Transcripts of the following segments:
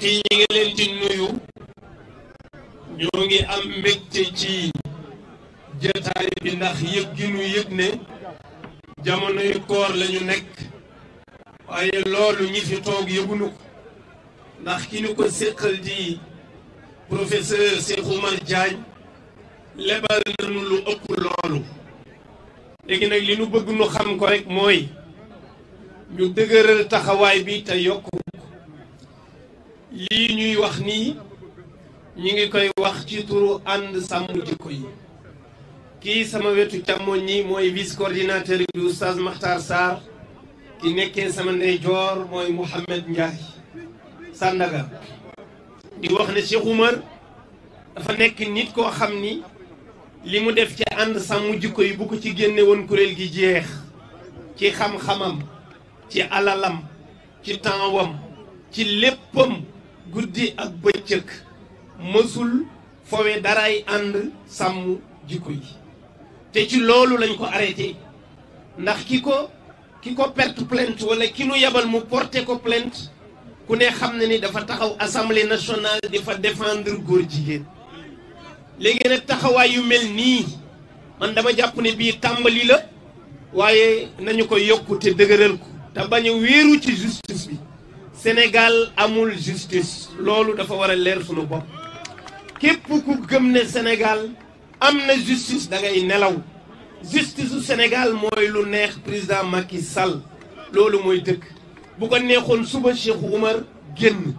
mbokk yi ñu ngi leen di nuyu ñoo ngi am mbégte ci jotaay bi ndax yëg gi nu yëg ne jamonoy koor lañu nekk waaye loolu ñi fi toog yëgunu ko ndax ki ñu ko séqal di professeur Cheikh Oumar Diagne lebal nañu lu ëpp loolu léegi nag li nu bëgg nu xam ko rek mooy ñu dëgëral taxawaay bi te yokk lii ñuy wax nii ñi ngi koy wax ci turu ànd sàmm jikko yi kii sama wetu càmmoñ ñi mooy vice coordinateur bi oustaz Makhtar Sarr ki nekkee sama ndeyjoor mooy Mouhamed Ndiaye Sandaga di wax ne Cheikh Oumar dafa nekk nit koo xam ni li mu def ci ànd sàmm jikko yi bu ko ci génne woon kuréel gi jeex ci xam-xamam ci alalam ci tempsam ci léppam guddi ak bëccëg mësul fowe daray ànd sàmm jikko yi te ci loolu lañ ko arrêté ndax ki ko perte plainte wala ki nu yabal mu porté ko plainte ku ne xam ne ni dafa taxaw assemblée nationale di fa défendre góor jigéen léegi nag taxawaay yu mel nii man dama jàpp ne bii tàmbali la waaye nañu ko yokku te dëgëral ko te bañ a wéeru ci justice bi Sénégal amul justice loolu dafa war a leer sunu bopp képp ku gëm ne Sénégal am na justice da ngay nelaw justice su Sénégal mooy lu neex président Macky Sall loolu mooy dëkk bu ko neexoon suba Cheikh Oumar génn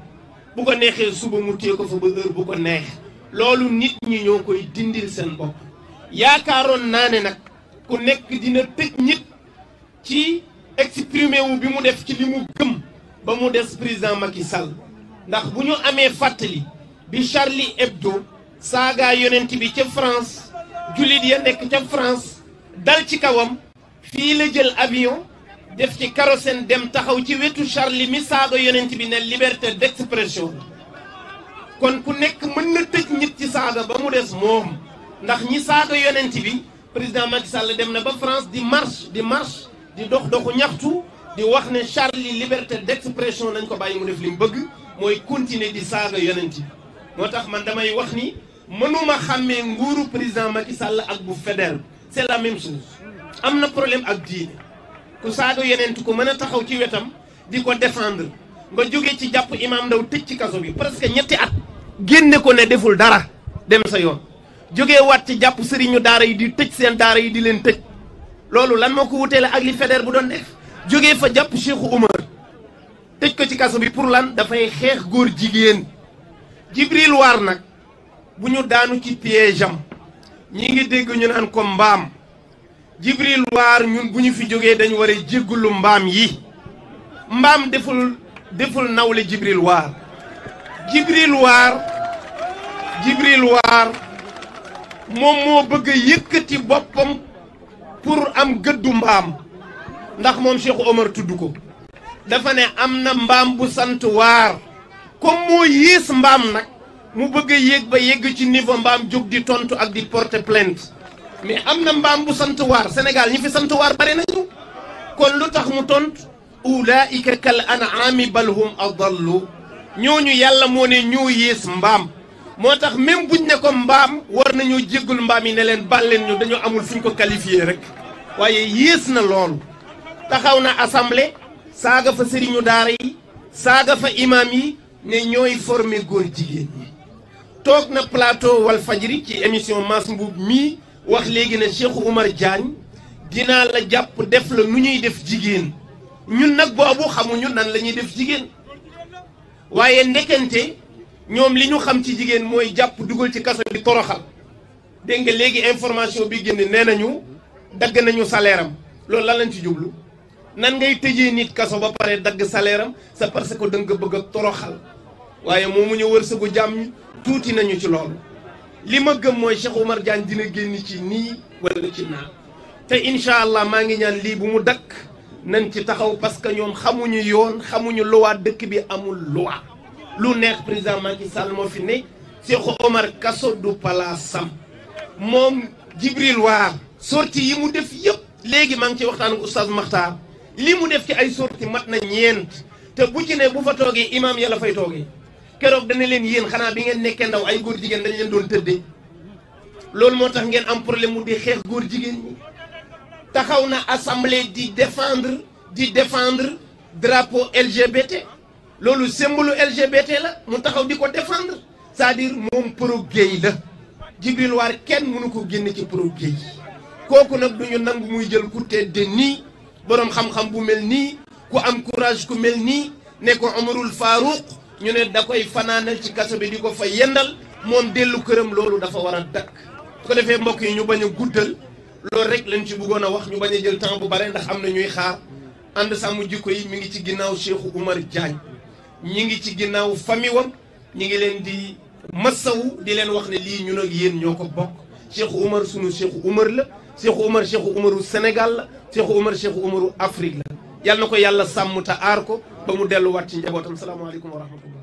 bu ko neexee suba mu téye ko fa ba heure bu ko neex loolu nit ñi ñoo koy dindil seen bopp yaakaaroon naa ne nag ku nekk dina tëj nit ci exprimé wu bi mu def ci li mu gëm ba mu des président Macky Sall ndax bu ñu amee fàttali bi Charlie Hebdo saaga yonent bi ca France jullit ya nekk ca France dal ci kawam fii la jël avion def ci kérosène dem taxaw ci wetu Charlie mi saaga yonent bi ne liberté d'expression kon ku nekk mën na tëj nit ci saaga ba mu des moom ndax ñi saaga yonent bi président Macky Sall dem na ba France di marche di dox doxu ñaxtu di wax ne Charlie liberté d'expression nañ ko bàyyi mu def li mu bëgg mooy continuer di saaga yonent bi moo tax man damay wax ni mënuma xàmmee nguuru président Macky Sall ak bu fédéral c'est la même chose am na problème ak diine ku saaga yonent ko mën a taxaw ci wetam di ko défendre nga jóge ci jàpp imam Ndaw tëj ci kaso bi presque ñetti at génne ko ne deful dara dem sa yoon jógee waat ci jàpp sëriñu daara yi di tëj seen daara yi di leen tëj loolu lan moo ko wuteele ak li fédéral bu doon def jógee fa jàpp Cheikh Oumar tëj ko ci kaso bi pour lan dafay xeex góor jigéen Djibril War nag bu ñu daanu ci piège am ñi ngi dégg ñu naan ko mbaam Djibril War ñun bu ñu fi jógee dañu war a jéggulu mbaam yi mbaam deful nawle Djibril War Djibril War moom moo bëgg a yëkkati boppam pour am gëddu mbaam ndax moom Cheikh Oumar tudd ko dafa ne am na mbaam bu sant Waar comme moo yées mbaam nag mu bëgg a yéeg ba yegg ci niveau mbaam jóg di tontu ak di porter plainte mais am na mbaam bu sant Waar Sénégal ñi fi sant Waar bari nañu kon lu tax mu tontu ulaika kal an'ami bal hum adallu ñooñu yàlla moo ne ñoo yées mbaam moo tax même buñ ne ko mbaam war nañoo jéggul mbaam yi ne leen baal leen ñu dañoo amul fuñ ko qualifié rek waaye yées na loolu taxaw na assemblée saaga fa sëriñu daara yi saaga fa imam yi ne ñooy formé góor jigéen ñi toog na plateau Walfadjri ci émission Mass Mboup mii wax léegi ne Cheikh Oumar Diagne dinaa la jàpp def la nu ñuy def jigéen ñun nag boobu xamuñu nan la ñuy def jigéen waaye ndekente ñoom li ñu xam ci jigéen mooy jàpp dugal ci kaso bi toroxal dégg nga léegi information bi génn nee nañu dagg nañu salaire am loolu lan lañ ci jublu nan ngay tëjee nit kaso ba pare dagg salaire am c'est parce que da nga bëgg a toroxal waaye moomu ñu wërsëgu jàmm ñi tuuti nañu ci loolu li ma gëm mooy Cheikh Oumar Diagne dina génn ci nii wala ci naa te incha allah maa ngi ñaan lii bu mu dakk nañ ci taxaw parce que ñoom xamuñu yoon xamuñu loi dëkk bi amul loi lu neex président Macky Sall moo fi ne Cheikh Oumar kaso du palaasam moom Djibril War sorti yi mu def yëpp léegi maa ngi ci waxtaan ak oustaz Makhtar li mu def ci ay sorti mat na ñeent te bu ci ne bu fa toogee imam yàlla fay toogee keroog dana leen yéen xanaa bi ngeen nekkee ndaw ay góor jigéen dañ leen doon tëddee loolu moo tax ngeen am problème mu di xeex góor jigéen ñi taxaw na assemblée di défendre drapeau LGBT loolu symbole LGBT la mu taxaw di ko défendre c'est-à-dire moom pro-gay la Djibril War kenn mënu ko génn ci pro-gay kooku nag duñu nangu muy jël ku tedd nii boroom xam-xam bu mel nii ku am courage ku mel nii ne ko Omarul Farouq ñu ne da koy fanaanal ci kaso bi di ko fa yendal moom dellu këram loolu dafa war a dakk su ko defee mbokk yi ñu bañ a guddal loolu rek lañ ci bëggoon a wax ñu bañ a jël temps bu bare ndax am na ñuy xaar ànd sàmm jikko yi mi ngi ci ginnaaw Cheikhou Oumar Diagne ñi ngi ci ginnaaw famille wam ñi ngi leen di massawu di leen wax ne lii ñun ak yéen ñoo ko bokk Cheikhou Oumar sunu Cheikhou Oumar la Cheikhou Oumar Cheikhou Oumaru Sénégal la Cheikhou Oumar Cheikhou Oumaru Afrique la yàlla na ko yàlla sàmm te aar ko ba mu delluwaat ci njabootam salaamaaleykum wa rahmatullah